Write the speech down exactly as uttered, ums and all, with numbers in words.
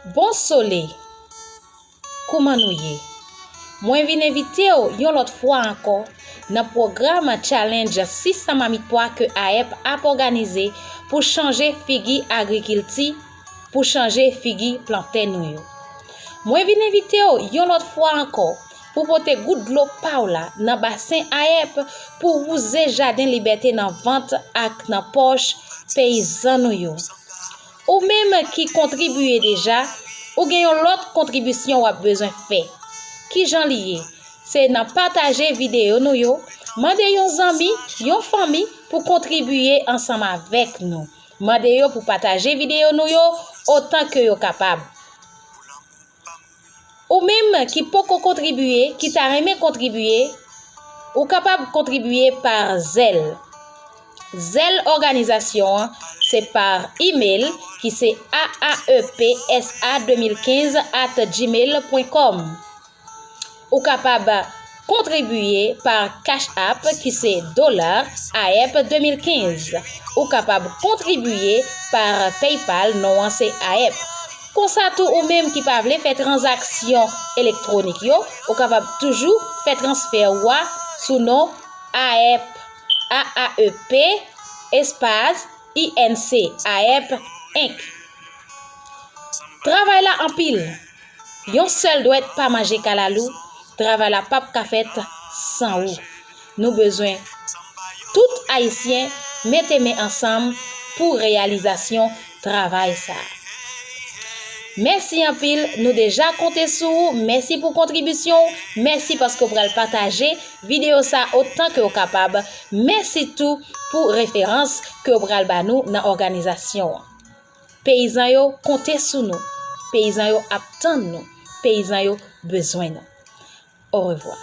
Bon sole! Kouman nou ye? Mwen vin envite w yon lòt fwa ankò nan pwogram Challenge sis san mamit pwa ke AEP ap òganize pou chanje figi agrikilti, pou chanje figi plantè nou yo. Mwen vin envite w yon lòt fwa ankò pou pote gout dlo pa w la nan basen AEP pou wouze jaden libète nan vant ak nan pòch peyizan nou yo. Ou menm ki kontribiye deja, ou gen yon lòt kontribisyon w ap bezwen fè. Kijan li ye? Se nan pataje videyo nou yo, mande yon zanmi, yon fanmi pou kontribiye ansanm avèk nou. Mande yo pou pataje videyo nou yo otan ke yo kapab. Ou menm ki poko kontribiye, ki ta renmen kontribiye, ou kapab kontribiye pa Zelle. Zelle òganizasyon an se pa imèl ki se aapsa de mil kenz at gmail pwen kòm. Ou kapab kontribiye pa Cash App ki se Dollar AEP de mil kenz. Ou kapab kontribiye pa PayPal, non an se AEP. Konsa tou, ou menm ki pa vle fè tranzaksyon elektwonik yo, ou kapab toujou fè transfè ou a sou non AEP, A A E P, espas, I N C, AEP, Inc. Travay la anpil. Yon sèl dwèt pa manje kalalou, travay la p ap ka fèt san ou. Nou bezwen tout Ayisyen mete men ansanm pou reyalizasyon travay sa a. Mèsi anpil, nou deja konte sou ou. Mèsi pou kontribisyon w. Mèsi paske w pral pataje videyo sa a otan ke w kapab. Mèsi tou pou referans ke w pral ba nou nan òganizasyon an. Peyizan yo konte sou nou. Peyizan yo ap tann nou. Peyizan yo bezwen nou. Orevwa.